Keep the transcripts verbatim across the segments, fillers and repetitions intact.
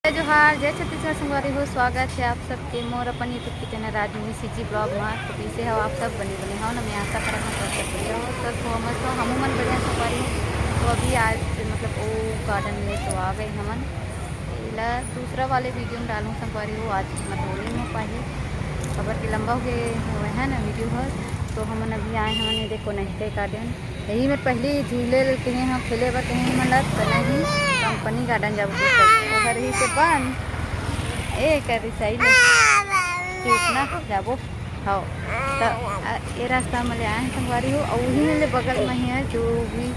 जय जोहार, जय छत्तीसगढ़ संगवारी हो। स्वागत हे आप सबके मोर अपन YouTube के चैनल राजमणि CG vlog मा। तो कइसे हो आप सब? बने बने हो ना? मैं आशा करत हूँ सब बढ़िया हो, स्वस्थ हो, मस्त हो। हमू मन बढ़िया संगवारी हो। तो अभी आज मतलब वो गार्डन में तो आ गए हमन। एला दूसरा वाले वीडियो में डालूँ संगवारी हो, आज मतलब नहीं हो पाही, खबर के लंबा हो गए हुए है ना वीडियो हर। तो हमन अभी आए हमन ये देखो नहरे गार्डन, यही में पहली झूले ले कहे हम खेले बर कहे हमन ला तना ही कंपनी गार्डन जाबो तो घर ही से बंद ए कर रिसाई ले टूटना जाबो। हाँ, तो ये रास्ता में ले आए हैं संगवारी हो, और वही में ले बगल में ही है जो भी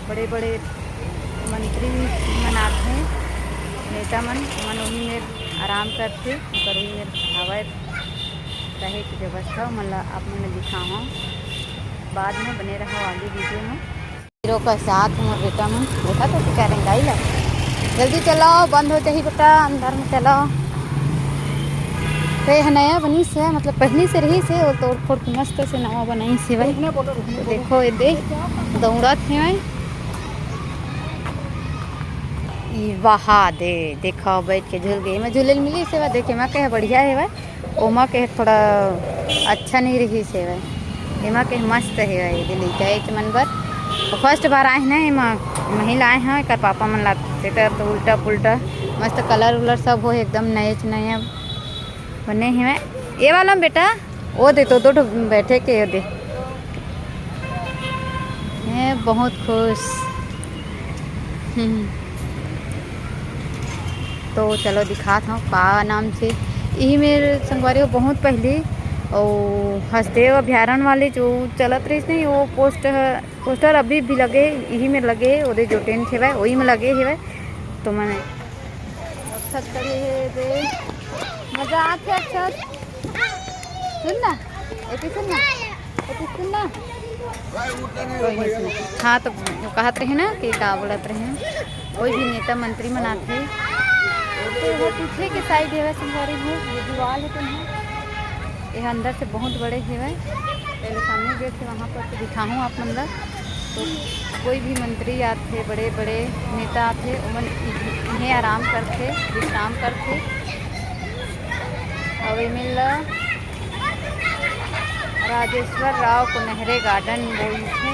बड़े बड़े मंत्री मन आथे, नेता मन, मन वही में आराम करथे, ओकर वही में हवा रहे की व्यवस्था, मतलब आप मन दिखाओ। बाद में बने रहो आगे वीडियो में। हीरो का साथ मोर बेटा मन देखा तो क्या रेंगाई ला। जल्दी चलाओ, बंद हो जाही बेटा, अंदर में चलाओ। तो ये नया बनी से, मतलब पहली से रही से, वो तोड़ फोड़ के मस्त से नवा बनाई से भाई। तो देखो ये दे, दौड़त हे भाई। ई वहा दे, देखो बैठ के झूल गई। मैं झूले मिली से भाई, देखे मैं कहे बढ़िया है भाई। ओमा के थोड़ा अच्छा नहीं रही से भाई, एमा के मस्त है भाई, दिल्ली जाए के मन बर। फर्स्ट बार आए हैं ना एमा, महिला आए हैं, एकर पापा मन लाते तो उल्टा पुल्टा मस्त कलर उलर सब हो एकदम नए नए बने हैं। ये वाला में बेटा वो दे तो दो ठो बैठे के ये दे। हैं बहुत खुश। हम्म। तो चलो दिखात हूँ का नाम से। यही मेरे संगवारी हो बहुत पहली और हसदेव अभ्यारण वाले जो चलत रहिस नहीं वो पोस्ट पोस्टर अभी भी लगे, यही में लगे, ओदे जो टेंट हेवय वही में लगे हेवय। तो मैंने अच्छा करे हे दे, मजा आथे। अच्छा सुन ना, एती सुन ना, एती सुन ना। हाँ तो वो कहत रहे ना कि का बोलत रहे, कोई भी नेता मंत्री मन आथे तो वो पीछे के साइड हेवय संगवारी हो, ये दीवाल है तुम ये अंदर से बहुत बड़े हेवय। पहले सामने गेट से वहाँ पर से दिखाहूँ आप मन ला। तो कोई भी मंत्री आथे, बड़े बड़े नेता आथे, ओमन इहें आराम करथे, विश्राम करथे। अउ एमेर ला राजेश्वर राव को नहरे गार्डन बोलथे।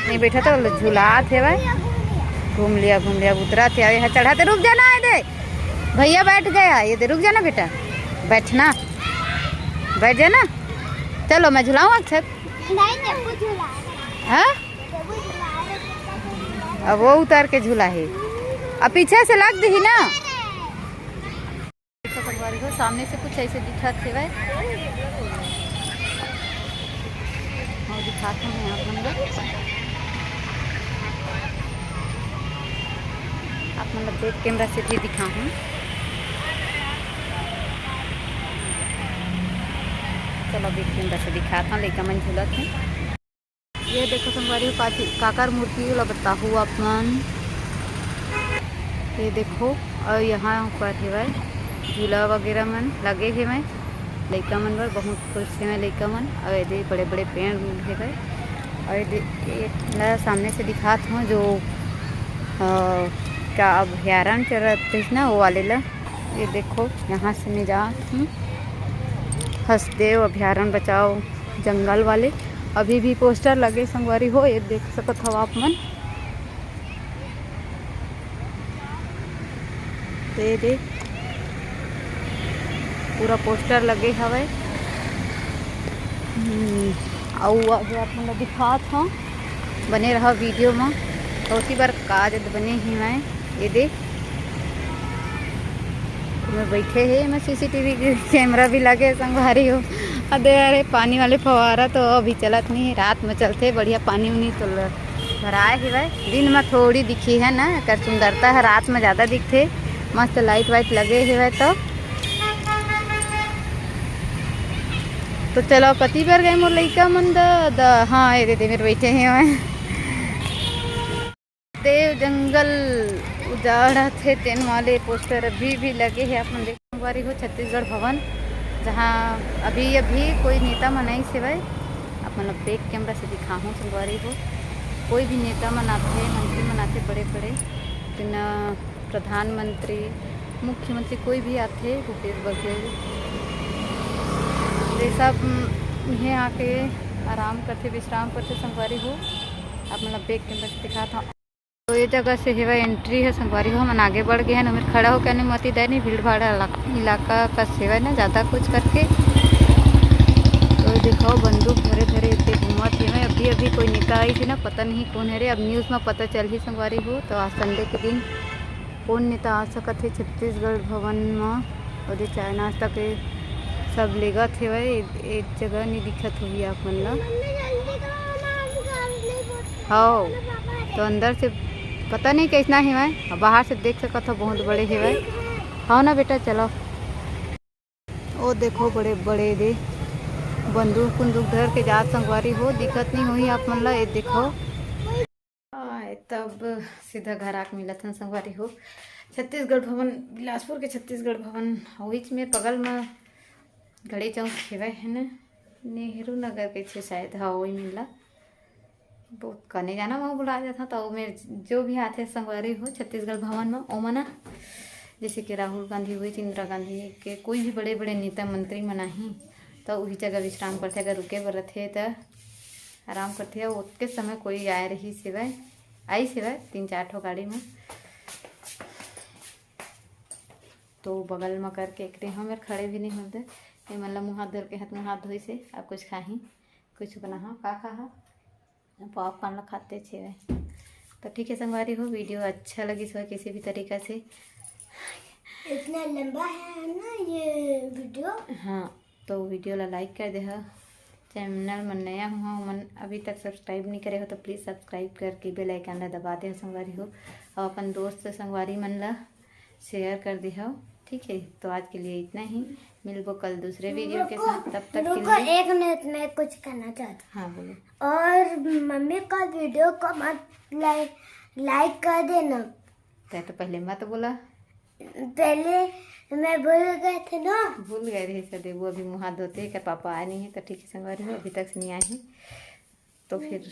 नहीं बैठा तो झुलात हेवय। घूम लिया, घूम लिया, उतरत हे। अउ यहाँ चढ़ाते, रुक जाना है दे भैया, बैठ गया ये दे, रुक जाना बेटा, बैठना, बैठ जाना। चलो मैं झुलाऊँ अक्षत। नहीं, नहीं, वो झूला है। हाँ, वो झूला है। अब वो उतार के झूला है, अब पीछे से लग दी ना। देखो संगवारी हो, सामने से कुछ ऐसे दिखत हेवय। और दिखात हूँ मैं आप मन ला, आप मन ला बैक कैमरा से भी दिखाहूँ। चलो बैक कैमरा से दिखात हूँ, लइका मन झूलत हे। ये देखो संगवारी हो, काची काकर मूर्ति ओला बताहू आप मन। ये देखो, और यहाँ ऊपर हेवय झूला वगैरह मन लगे हेवय लइका मन बर, बहुत खुश हेवय लइका मन। और ये दे बड़े बड़े पेड़ हेवय। और ये दे, ये ला सामने से दिखात हूँ जो अ, का अभ्यारण्य चलत रहिस ना वो वाले ला। ये देखो यहाँ से मैं जात हूँ, हसदेव अभ्यारण्य बचाओ जंगल वाले। अभी भी पोस्टर लगे संगवारी हो, ये देख सकत हव आप मन। तो ये दे पूरा पोस्टर लगे हवय। हम्म, अउ अभी आप मन ला दिखात हव, बने रहा वीडियो में। ओती बर काज बने हे मैं ये दे मैं बैठे हे, मैं CCTV कैमरा भी लगे संगवारी हो। अदे अरे पानी वाले फवारा तो अभी चलत नहीं है, रात में चलथे बढ़िया पानी उनी तो ल-, भराए हेवय। दिन में थोड़ी दिखी है ना, एकर सुंदरता है रात में ज़्यादा दिखथे। मस्त लाइट वाइट लगे हेवय तो। तो चलो कति बर गए मोर लइका मन द, द हाँ ये दे मेरे बैठे हे मैं। देव जंगल उजाड़त हे तेन वाले पोस्टर अभी भी लगे हे। आप मन देख संगवारी हो छत्तीसगढ़ भवन, जहाँ अभी अभी कोई नेता मन आइस हेवय। आप मन ला बैक कैमरा से दिखाहूँ संगवारी हो, कोई भी नेता मन आथे, मंत्री मन आथे बड़े बड़े, तेन प्रधानमंत्री मुख्यमंत्री कोई भी आथे, भूपेश बघेल, ये सब, उम, इहें आके आराम करथे, विश्राम करथे संगवारी हो। आप मन ला back camera से दिखात हव। तो ये जगह से हेवय entry हे संगवारी हो, हमन आगे बढ़ गए हन। ओमेर खड़ा होके अनुमति दे नहीं, भीड़ भाड़ इला-, इलाका कस हेवय ना, ज़्यादा कुछ करके। तो देखो, बंदूक धरे धरे इतने घूमत हेवय। अभी अभी कोई नेता आई थी ना, पता नहीं कौन है रे, अब news में पता चल ही संगवारी हो। तो आज Sunday के दिन कौन नेता आ सकत हे छत्तीसगढ़ भवन म? और ये चाय नाश्ता के सब लेगत हेवय। ए-, एक जगह नहीं दिखत होही आप मन ला। हव, तो अंदर से पता नहीं कैसना हेवय, अब बाहर से देख सकत हो, बहुत बड़े हेवय। हव ना बेटा, चलो। ओ देखो, बड़े बड़े दे बंदूक उंदूक धर के जात संगवारी हो, दिखत नहीं होही आप मन ला। ये देखो, हाँ, तब सीधा घर आके मिलत हन संगवारी हो। छत्तीसगढ़ भवन, बिलासपुर के छत्तीसगढ़ भवन, वहीच में बगल में घड़ी चौक हेवय है ना, नेहरू नगर के छे शायद, हाँ, वही मिलला। बहुत कने जाना, मैं भुला जाता, तो ओमे जो भी आथे संगवारी हो छत्तीसगढ़ भवन में, ओमा ना, जैसे कि राहुल गांधी हुई, इंदिरा गांधी के, कोई भी बड़े बड़े नेता मंत्री मन आही, तो वही जगह विश्राम करथे। अगर रुके बर रथे, तो आराम करथे। अउ ओतके समय कोई आए रहिस हेवय, आइस हेवय तीन चार ठो गाड़ी में। तो बगल में करके एकरे हम मेर खड़े भी नहीं होते। ये मन ला मुँह हाथ धर के हाथ, मुँह हाथ धोइस हे, अब कुछ खाही, कुछ बनाहा, का खाहा? पॉपकॉर्न ला खाते छेवय। तो ठीक है संगवारी हो, video अच्छा लगिस हो किसी भी तरीका से। इतना लंबा है ना ये video। हाँ, तो video ला like कर देहा। Channel में नया हुआ मन अभी तक subscribe नहीं करे हो तो please subscribe करके bell icon ला दबा देहा संगवारी हो। और अपन दोस्त संगवारी मन ला share कर देहा। ठीक है, तो आज के लिए इतना ही, मिलबो कल दूसरे video के साथ। तब तक के रुको, लिए एक मिनट, मैं कुछ कहना चाहती हूँ। हाँ, बोलो। और मम्मी का video को मत like, like कर देना। तै तो पहले मत बोला। पहले मैं भूल गए थे ना। भूल गए रहे सदेबू, अभी मुँह हाथ धोते, एकर पापा आए नहीं है, तो ठीक है संगवारी हो, अभी तक से नहीं आए हैं, तो फिर